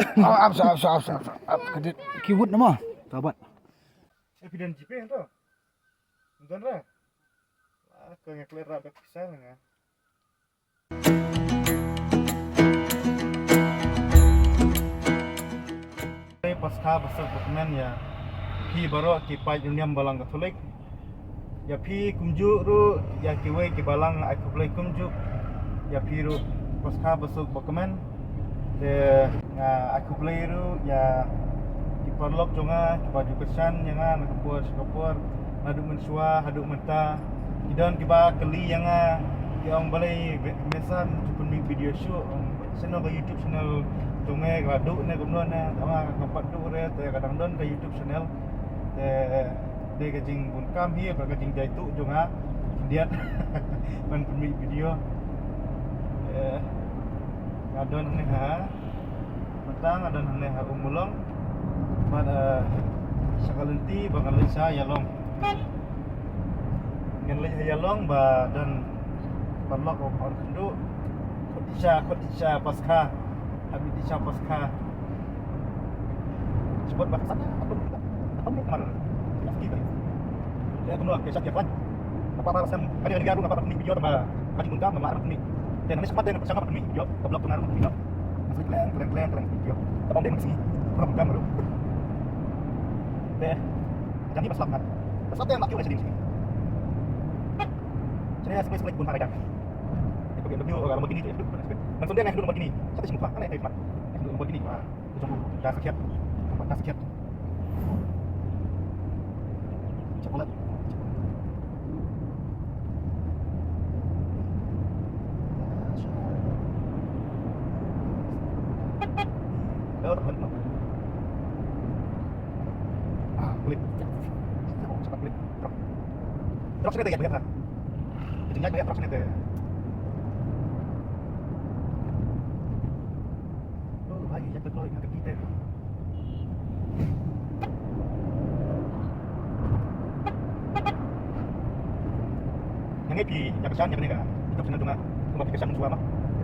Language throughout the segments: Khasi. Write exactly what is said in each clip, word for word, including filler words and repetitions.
Ap sa, ap sa, ap sa, ap sa. Ap ka dit. Ki wut nama? Tabat. Eh, phi don GPay to? Don re? Ah, ka nga klet rap ka pisa nga. Paskha basuk bakmen ïa phi baroh ki paid riewniam Balang Katholik. Ïa phi kumjuh ruh, ïa kiwei ki Balang ai khublei kumjuh ïa phi ruh. Paskha basuk bakmen. Te nga ai khublei ruh ïa ki paralok jong nga kiba ju kyrshan ïa nga na ka por sha ka por, naduh mynshuwa haduh mynta. Ki don kiba kylli ïa nga, ki ong balei me, me san ju pynmih video shuh, ong shano ka YouTube channel jong me, ka la duh ne kumno ne. Tangba kam pat duh re, te ka dang don ka YouTube channel. Te dei ka jingbun kam hi bad ka jingjaituh jong nga khyndiat ban pynmih video. Eh, nga don hangne ha, mynta nga don hangne ha Ummulong. Bad, eh, sha ka lynti ba ngan leit sha Ïalong. Ngan leit ha Ïalong ba don paralok ba wan kynduh. Khot isha, khot isha Paskha. Habit isha Paskha. Sebut ba kesan, apa, apa ni, mar. Kita. Ya, kumno, ke sat ya, Wan. Apa, apa, sam, kali, kali, aku, apa, apa ni, video, apa, kali, muntah, apa, apa ni. Dan, ini sempat, dan, sama, apa ni, video, ke blog, benar, apa ni, video. Masih, kleng, kleng, kleng, kleng, video. Apa, apa ni, masih. Apa, bukan, baru. Deh. Jadi, pas, selamat. Pas, apa, yang, laki, udah, sedih, sedih. Saya, sekali, sekali, pun, hari, kan. Dia pakai baju, orang, begini, tu, ya. Langsung dia, naik dulu, begini. Satu, semua, aneh, hebat. Naik dulu, begini, wah. Ujung tu, dah sakit. Nampak dah sakit. Coklat. Oh, teman, teman. Ah, kulit. Cakap kulit. Drop. Drop sini deh, ya, bayar, ha. Jadi, ya, bayar, drop sini deh. Oh, hai, ya, betul, ingat kita. Nga ngeit phi ïa kyrshan ïa kane ka YouTube channel jong nga. Kumba phi kyrshan mynshuwa ma.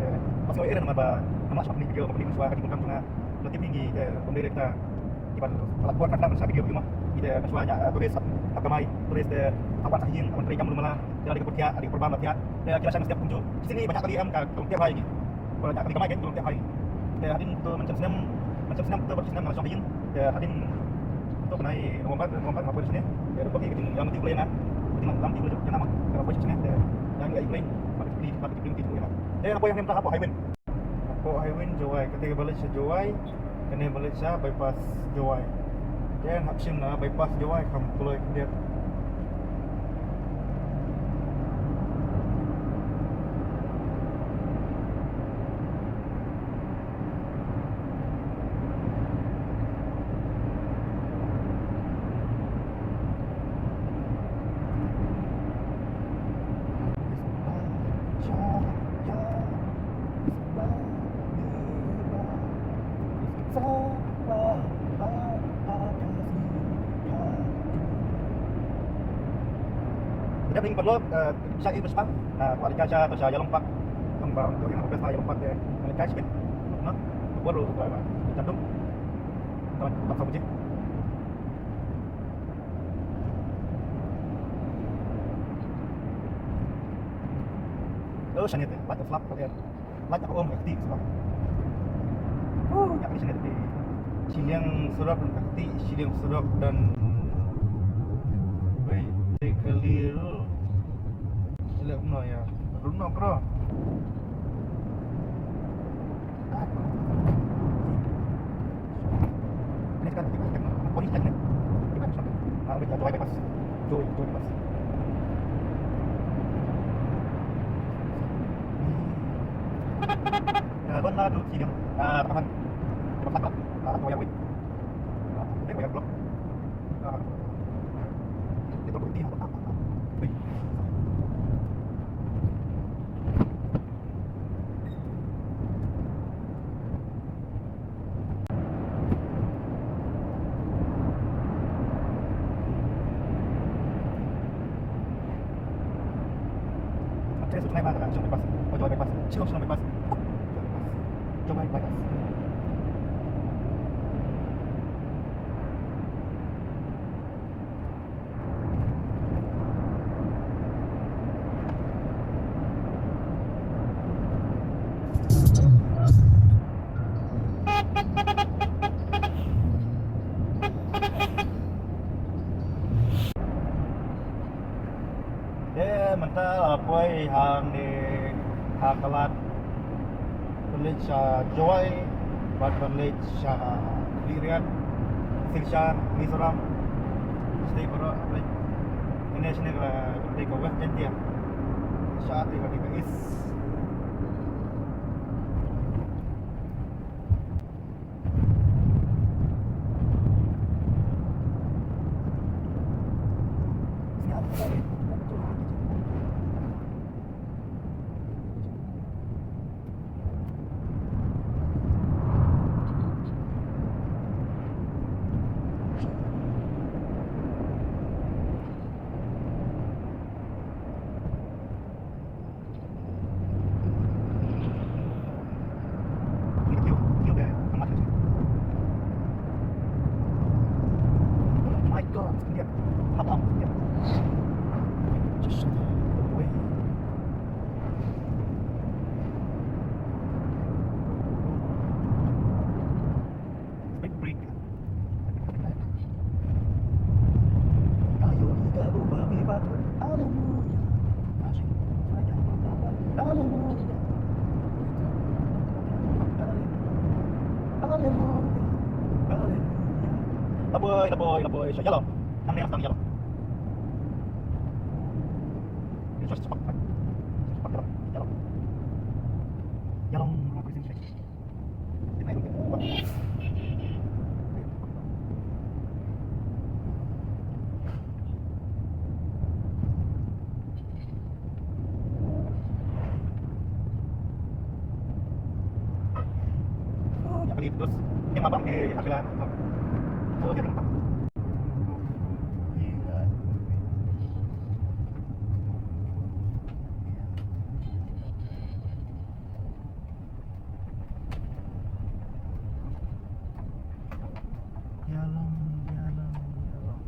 Eh, pas nga ïohi namar ba nga shu pynmih video, pynmih mynshuwa ka jingdonkam jong nga. Lada phi ngi, eh, pynlong ïa kita kiba la buh kata mynshuwa video, video ma. Kita mynshuwa ïa, eh, tourist hap kamai, tourist, eh, hap wan sha ïing, hap wan trei jam lum mala. Kita la dei ka pyrthiah, la dei ka pyrbam la thiah. Te ki la shai mynstep kumjuh. Shisien ba ñiah kali em ka long tiap hai ngi. Ba ñiah kali kamai ka long tiap hai. Te hadien to mynshem snem, mynshem snem to ba snem nga la shong ha ïing. Te hadien to bnai November, November nga poi shisien. Te da poi ka jingïalam ti Blei nga. Ka jingïalam ti Blei nga ma. Te nga poi shisien. Te nga ïa Blei. Ba ka jingpli, ba ka jingpli ti Blei nga. Te nga poi hangne mynta hapoh High Wind. Hapoh High Wind Jowai, kata kaba leit sha Jowai. Kane ba leit sha bypass Jowai. Te hap shim na bypass Jowai kam kloi khyndiat. Dep ring paralok, eh, sha i bas pang, eh, kwah leit sha, sha Ïalong Park. Tang ba to ïa bas Ïalong Park, eh, leit kai sha. Noh, bor lo, eh, jam dum. Tang ba sa bujik. Oh, shane te, wat flap, eh. Lait ka um ka kti sbak. Uh, ïa ka shane te. Shiliang surok dan ka kti, shiliang surok dan. Wei, te kali ru. Sila kumno ïa. Ru no bro. Ini kan kita kan poli kan. Kita kan sampai. Ah, udah Jowai bypass. Jowai, Jowai bypass. Ah, ban la tu sini. Ah, tahan. Cepat tak? Ah, Jowai, Jowai. Ah, ini banyak blok. Ah. Itu berhenti. Wih. Jowai bypass. Jowai bypass. Jowai bypass. Jowai bypass. Jowai bypass. Te mynta la poi hangne ha Kalat, ban leit sha Jowai bad ban leit sha Khliehriat, Silchar, Mizoram. State baroh, leit. Kane shane ka, ka West Jaintia. Sha te ka East. My God, sekejap. Habang, sekejap. Just wait. Big break. Laboi, laboi, laboi. Sa ïalong. Nang ne nang ïalong. Sa sepak. Sepak ïalong. Ïalong. Ïalong. Ïalong, ïalong, ïalong.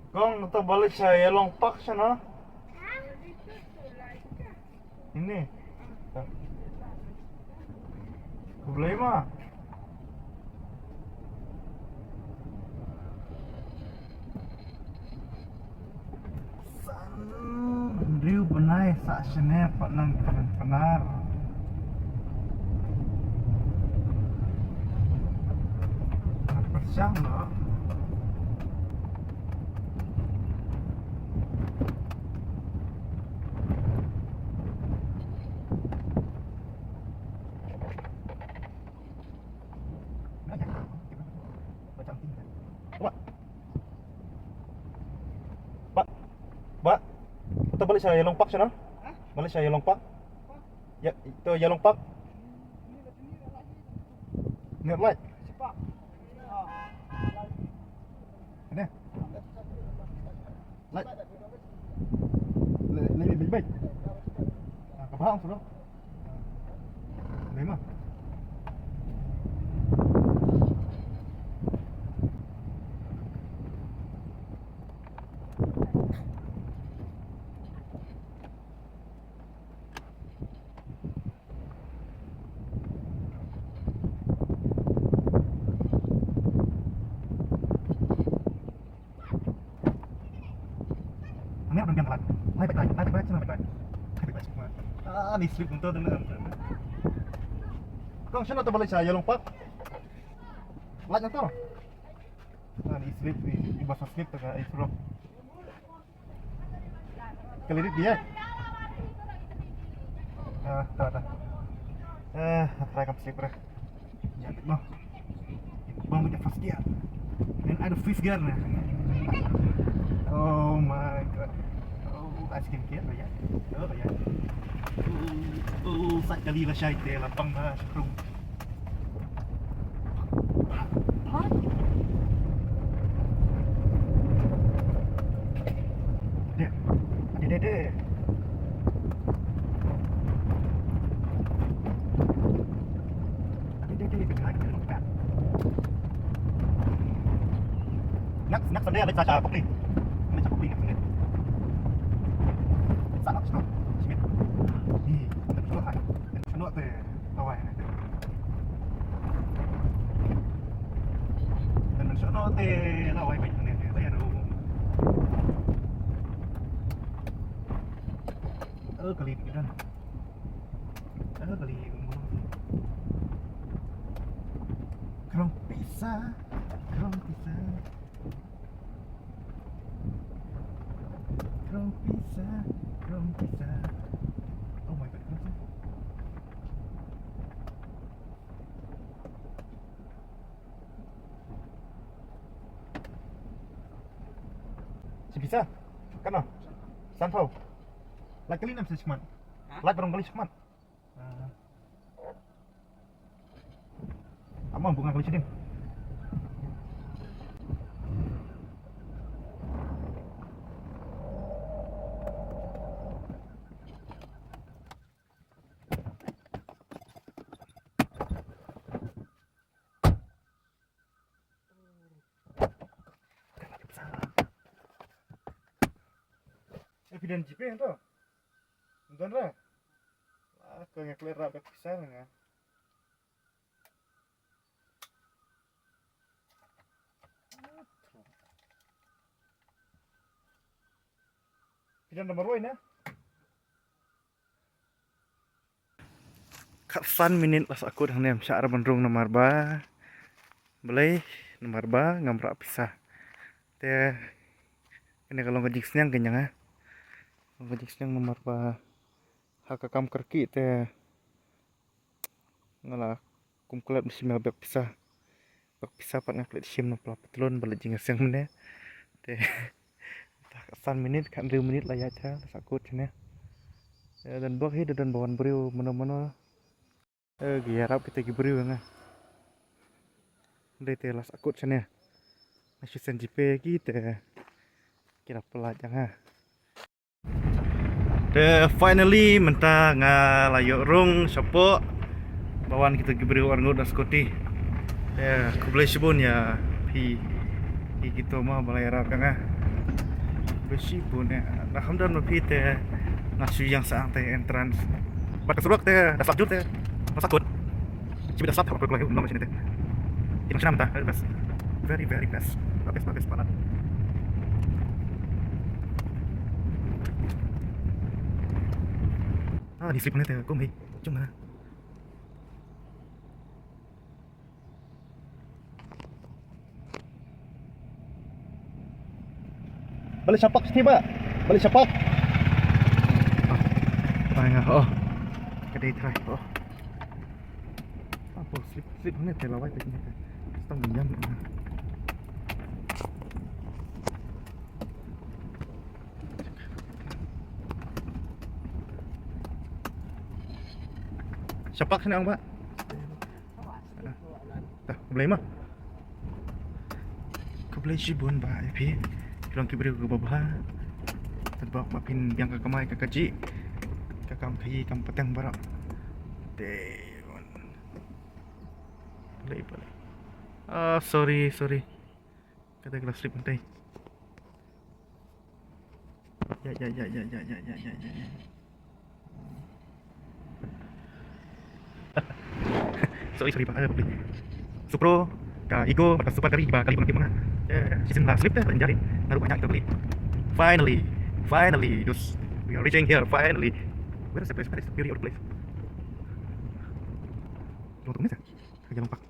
Kong, to ba leit sha Ïalong Park shano? Ini. Khublei ma. San hynriew bnai sah shane pat nang kren Pnar. Pyrshang noh. Ba, ba, to ba leit sha Ïalong Park shano? Ba leit sha Ïalong Park? Ïa, to Ïalong Park. Net light. Ane. Lai, lai, lai, lai. Ah, ka bang sudah. Lai ma. Angel ban biang ka light. Lai bad lai, lai bad lai, sima bad lai. Lai bad lai, sima. Ah, ni slip nangto dang. Kong, shano to ba leit sha Ïalong Park? Light nangto. Ah, ni slip, ni, ni ba sa slip ta ka, eh, bro. Ka light ïa. Ah, ta, ta. Eh, try kam slip re. Ïa, no. Bang bida first gear. Then ada fifth gear na. Oh my God. Oh, ice cream gear ya. Oh ya. Oh, oh, sat kali la shai te la pang na shrum. Deh. Deh, deh, deh. Next, next Sunday, let's start, uh, Kokli. Let's start Kokli next Sunday. Let's start up, stop. Shimit. Hi, let's go, hi. Let's go, hi. Lawai, hi. Let's go, hi. Lawai, hi. Lawai, hi. Oh, kali ni kan. Kali ni. Krong pisa, krong pisa. Krong pisa, krong pisa. Oh my God, krong pisa. Shi pisa? Katno? Sanphew. Lait kali ne em sa shikmat? Ha? Lait ba rong kali shikmat? Ah. Ama bunga kali shiding. Eh, phi don GPay to? Don re? Ah, ka nga klet rap bek pisa nga. Phi don number wei ne? Khatsan minit la sah kut hangne, ym shah ban rung namar ba, balei, namar ba ngam rah pisa. Te kane ka long ka jingsneng kane nga. Long ka jingsneng namar ba ha ka kam kyrkieh te nga la kum klet mynsiem ïa bek pisa. Bek pisa pat nga klet shim na pla patlun ba la jingïaseng mynne. Te khatsan minit, khathynriew minit la ïaid ha, la sah kut shane. Eh, don bok hi, don ba wan briew mano mano. Eh, ki ïarap kita ki briew nga. Dei te la sah kut shane. Nga shu send GPay ki te ki la pynlait ïa nga. Te finally mynta nga la ïoh rung shapoh ba wan kita ki briew arngut da scooty. Te khublei shibun ïa phi, phi kito ma ba la ïarap ïa nga. Khublei shibun ïa. Nga kham don ma phi te nga shu ïeng sa ang te entrance. Bad ka surok te da slap jur te. Nga sah kut. Shibit da slap, haba pyrkhat ïa u nong shane te. Ki nong Shnam ta, very best. Very, very best. Ba best, ba best palat. Ah, ni slip ne te, kum hi. Jong na. Balei shapak siti ba? Balei shapak? Ah, try nga. Oh. Ka dei try. Oh. Apa slip, slip ne te lawai te ne te. Stang minjam. Shapak ne ong ba? Tah, khublei ma. Khublei shibun ba ïa phi. Ki long ki briew kiba bha. Tad ba ma phin biang ka kamai ka kajih. Ka kam khaïi kam pateng baroh. Te. Balei, balei. Ah, sorry, sorry. Kata ka la slip mynta. Ya, ya, ya. Sorry, sorry, ba, eh, Supro, ka Eeco, bad ka Super Carry, ba kali ba nga tip ma nga. Eh, shisien la slip te, ba jari. Naduh ba nga ïa ita beli. Finally, finally, just, we are reaching here, finally. Where is the place? Where is the beauty of the place? Long tu ni sa. Ka Ïalong Park.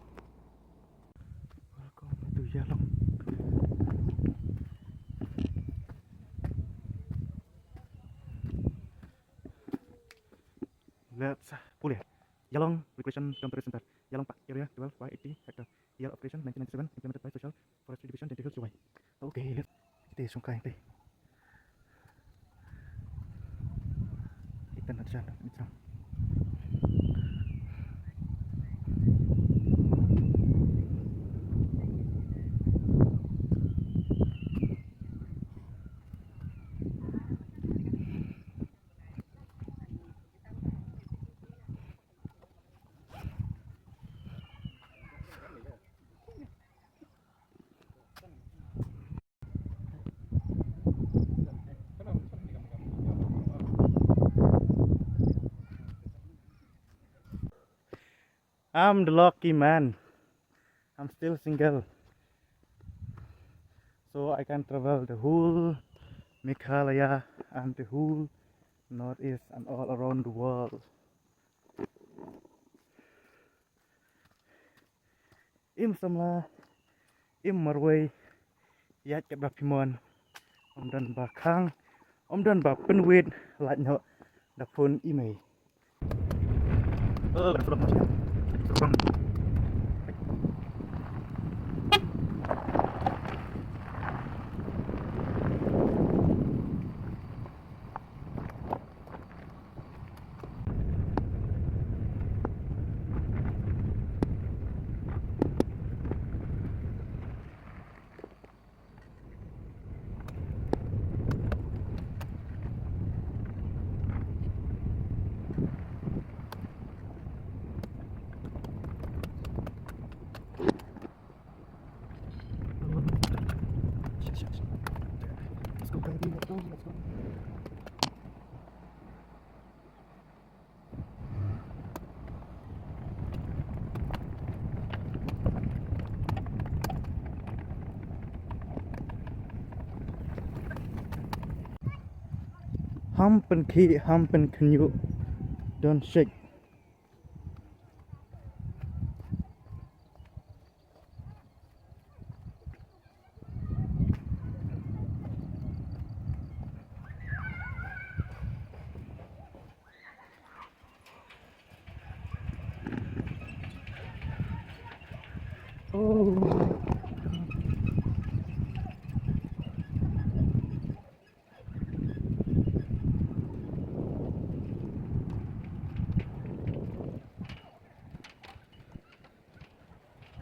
Welcome to Ïalong. Let's, uh, pull here. Ïalong Recreation Cum Tourist Center. Ïalong Park area twelve by eighty hectare. Year of creation nineteen ninety-seven, implemented by Social Forestry Division, Jaintia Hills, Jowai. Okay, let's, kita shongkai te. Kita nak jalan, kita. I'm the lucky man. I'm still single. So I can travel the whole Meghalaya and the whole Northeast and all around the world. Im samla, im marwei, ïaid katba phi mon. Ym don ba khang, ym don ba pynwit, lait noh da phone i mei. Let's go, baby. Let's go. Let's go. Ham pynkhih, ham pynkhynñiuh. Don't shake. Oh.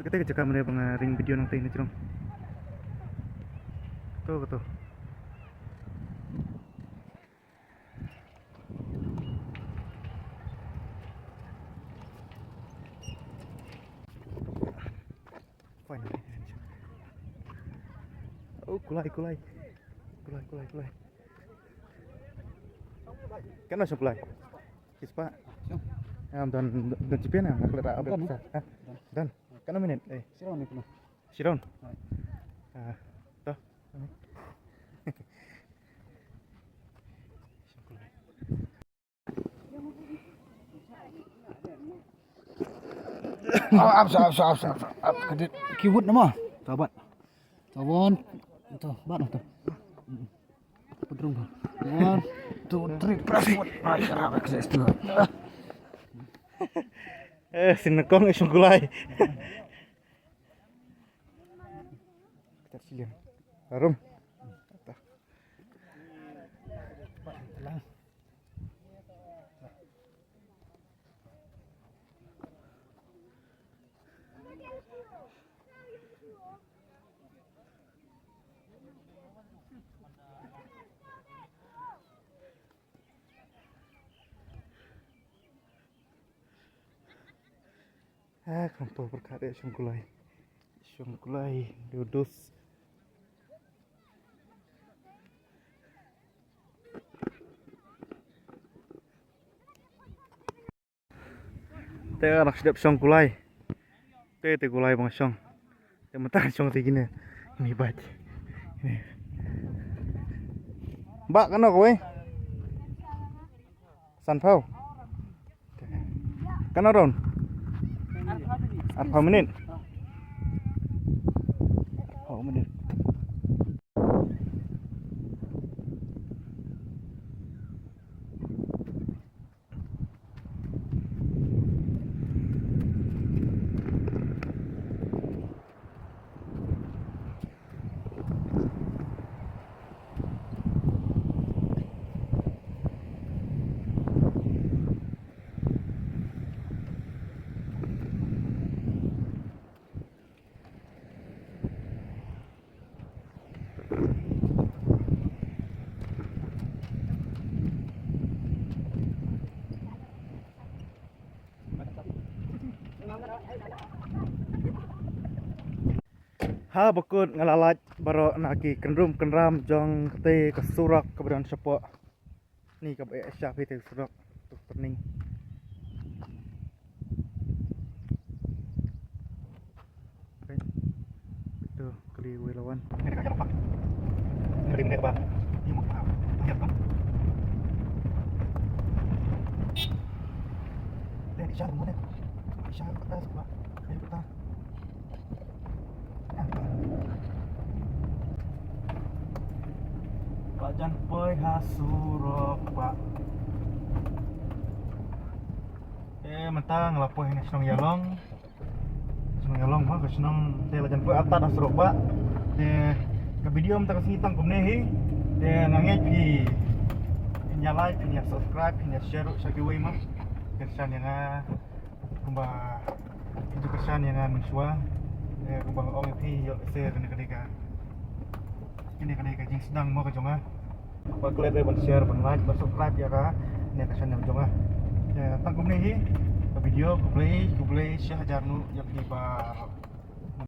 Kata ka jaka mynne ba nga ring video nangta na jrong. Kato, kato. Fine. Oh, kulai, kulai. Kulai, kulai, kulai. Kano shong kulai? Ki spah. Shong. Em, don, don, don chipian em, nak lera abang. Don. Sa. Ha? Don. Don. Kano minit? Eh. Shiron ni kano? Shiron. Hai. Ah, to. Ah, ap, sa, ap, sa, ap, sa, ap, ap, kedit. Kiwut nama? Sabat. Saban. To, bat to. Pedrung. One, two, three, press forward. Ah, ya, press tu. Eh, sinekong isong gulai. Kita siling. Harum. Ah, kan por berkat ya shong kulai. Shong kulai, dudus. Te nga dang shu dep shong kulai. Te te kulai ba nga shong. Te mynta nga shong te kine. Ni bait. Ba kano kawei? Sanphew. Kano round? Arphew minit. Arphew minit. Ha bakut nga la lait baroh na ki kynrum kynram jong kata ka surok kaba don shapoh. Ni kaba eh sha phi te surok tu turning. Pli wei lawan. Ba jan poi ha surok ba. Eh, mynta nga la poi ha shnong Ïalong. Shnong Ïalong ba ka shnong te la jan poi atat ha surok ba. Te ka video mynta ka sngi tang kumne hi. Te nga ngeit phi ïa like, phi ïa subscribe, phi ïa share ruh sha kiwei ma. Kyrshan ïa nga kumba phi ju kyrshan ïa nga mynshuwa. Te kumba nga ong ïa phi ïoh se kane ka dei ka, kane ka dei ka jingsdang mo ka jong nga. Ba klet ban share, ban like, ban subscribe ïa kane ka channel jong nga. Te tang kumne hi ka video, khublei, khublei shihajar nguh ïa phi baroh.